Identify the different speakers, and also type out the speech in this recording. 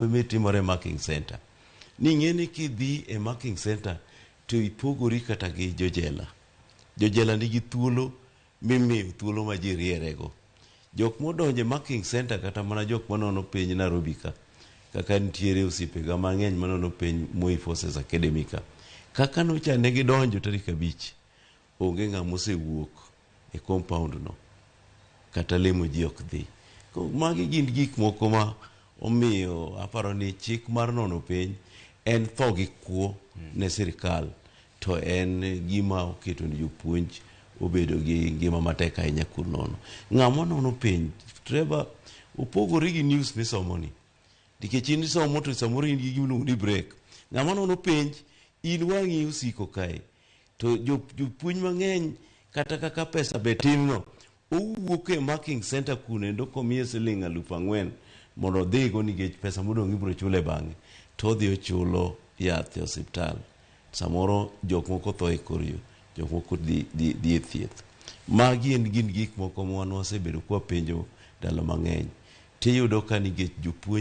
Speaker 1: Mitimore e marking center ni ing'e ni kidhi e marking center to ipogori kata gi jojela. Jojela nigi thuolo mimiyo thuolo ma ji rierego. Jok modonjo e marking center, kata mana jok manono penj Nairobi ka, kaka nitiere osiepega mang'eny manono penj Moi Forces Academy ka, kaka nocha ne gidonjo tarik 5, onge ng'ama osewuok e compound no, kata lemo ji ok dhi. Koro magi gin gik moko ma omiyo aparo ni chik mar nono penj en tho gi kuo ne sirikal, to en gima oketo ni jopuonj obedo gi ngima matek ahinya kur nono. Ng'ama nono penj, Trevor, opogore gi news misomo ni, nikech in isomo to samoro in gi gimiluongo ni break. Ng'ama nono penj, in wang'i osiko kae to jopuonj mang'eny, kata kaka pesa be tin no, owuok e marking center kuno endo komiye siling 4,000 mondo odhigo, nikech pesa modong' ibiro chule bang'e, to odhi ochulo yath e osiptal. Samoro jok moko tho e kor yo, jok moko dhi e thieth. Magi en gin gik moko ma wan wasebedo kwapenjo ndalo mang'eny, tiyudo ka nikech jopuonj